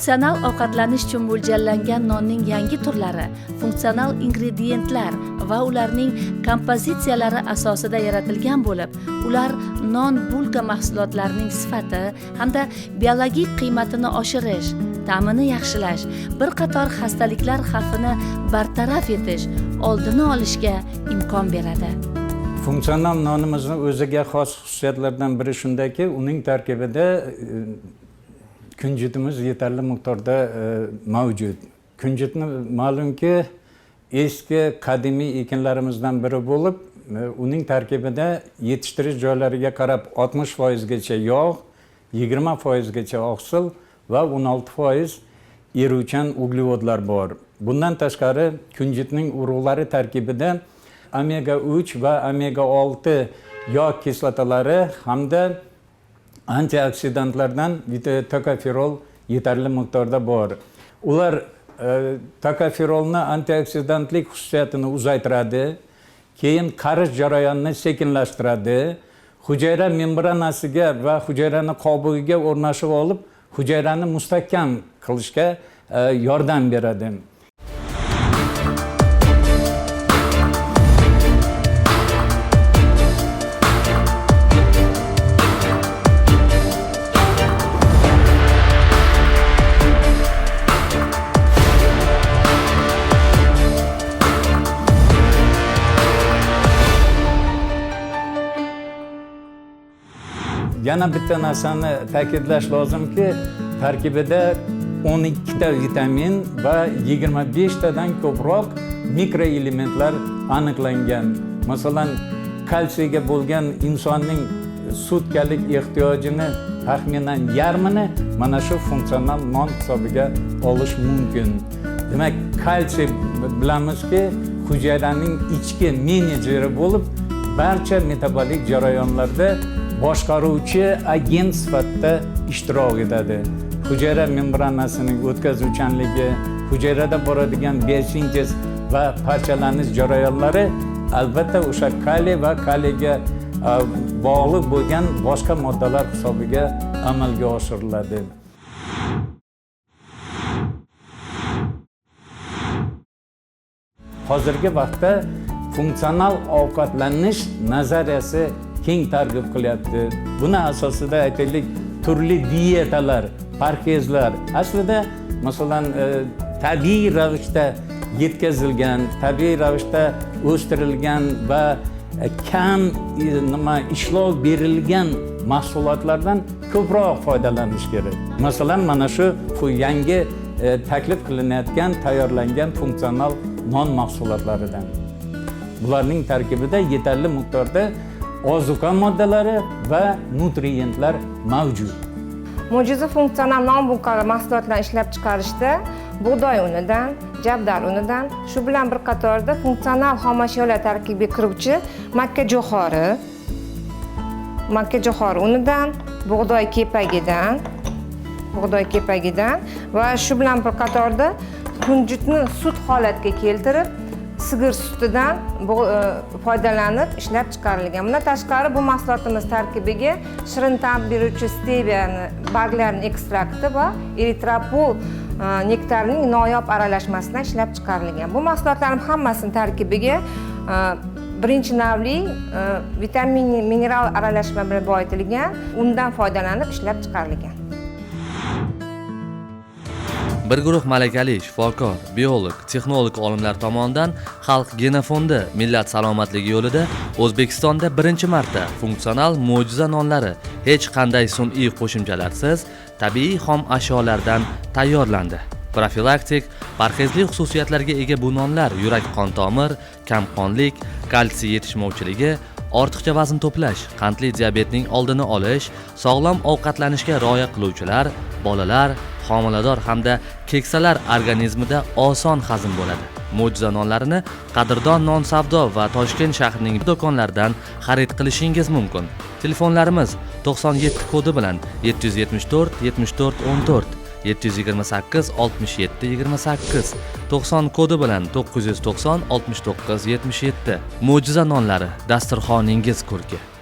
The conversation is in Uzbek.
Funksional ovqatlanish uchun mo'ljallangan nonning yangi turlari funksional ingrediyentlar va ularning kompozitsiyalari asosida yaratilgan bo'lib, ular non bulka mahsulotlarining sifati hamda biologik qiymatini oshirish, ta'mini yaxshilash, bir qator xastaliklar xavfini bartaraf etish, oldini olishga imkon beradi. Funksional nonimizni o'ziga xos xususiyatlardan biri shundaki, uning tarkibida kunjutimiz yetarli miqdorda mavjud. Kunjutni ma'lumki eski qadimiy ekinlarimizdan biri bo'lib, uning tarkibida yetishtirish joylariga qarab 60% gacha yog', 20% gacha oqsil va 16% eruvchan uglevodlar bor. Bundan tashqari kunjutning urug'lari tarkibida omega 3 va omega 6 yog' kislotalari hamda antioksidantlardan tokoferol yetarli miqdorda bor. Ular tokoferolni antioksidantlik xususiyatini uzaytiradi, keyin qarish jarayonini sekinlashtiradi, hujayra membranasiga va hujayrani qobig'iga o'rnashib olib, hujayrani mustahkam qilishga yordam beradi. Yana bitta narsani ta'kidlash lozimki, tarkibida 12 ta vitamin va 25 tadan ko'proq mikroelementlar aniqlangan. Masalan, kalsiyga bo'lgan insonning sutkalik ehtiyojini taxminan yarmini mana shu funksional non hisobiga olish mumkin. Demak, kalsiy bilamizki, hujayraning ichki menejeri bo'lib, barcha metabolik jarayonlarda boshqaruvchi agent sifatida ishtirok etadi. Hujayra membranasining o'tkazuvchanligi, hujayrada boradigan biosintez va parchalanish jarayonlari albatta o'sha kaliy va kaliyga bog'liq bo'lgan boshqa moddalar hisobiga amalga oshiriladi. Hozirgi vaqtda funksional ovqatlanish nazariyasi keng targ'ib qilyapti. Buni asosida aytaylik, turli dietalar, parhezlar aslida masalan, tabiiy ravishda yetkazilgan, tabiiy ravishda o'stirilgan va kam nima ishlov berilgan mahsulotlardan ko'proq foydalanish kerak. Masalan, mana shu yangi taklif qilinayotgan, tayyorlangan funksional non mahsulotlaridan. Bularning tarkibida yetarli miqdorda ozuqa moddalari va nutrientlar mavjud. Mo'jiza funksional non bulka mahsulotlarini ishlab chiqarishda bug'doy unidan, javdar unidan, shu bilan bir qatorda funksional xomashyolar tarkibiga kiruvchi makka jo'xori unidan, bug'doy kepagidan va shu bilan bir qatorda kunjutni sut holatga keltirib, sigir sutidan foydalanib ishlab chiqarilgan. Bundan tashqari bu mahsulotimiz tarkibiga shirin ta'm beruvchi steviyani barglarining ekstrakti va eritropol nektarining noyob aralashmasidan ishlab chiqarilgan. Bu mahsulotlarning hammasini tarkibiga birinchi navli vitamin, mineral aralashma bilan boyitilgan, undan foydalanib ishlab chiqarilgan. Bir guruh malakali shifokor, biolog, texnolog olimlar tomonidan Xalq genofondi millat salomatligi yo'lida O'zbekistonda birinchi marta funksional mo'jiza nonlari hech qanday sun'iy qo'shimchalarsiz tabiiy xom ashyolardan tayyorlandi. Profilaktik, parhezli xususiyatlarga ega bu nonlar yurak-qon tomir, kamqonlik, kalsiy yetishmovchiligi, ortiqcha vazn to'plash, qandli diabetning oldini olish, sog'lom ovqatlanishga rioya qiluvchilar, bolalar, homilador hamda keksalar organizmida oson hazm bo'ladi. Mo'jiza nonlarini qadrdon non savdo va Toshkent shahrining do'konlaridan xarid qilishingiz mumkin. Telefonlarimiz 97 kodi bilan 774 74 14, 728 67 28, 90 kodi bilan 990 69 77. Mo'jiza nonlari dasturxoningiz ko'rki.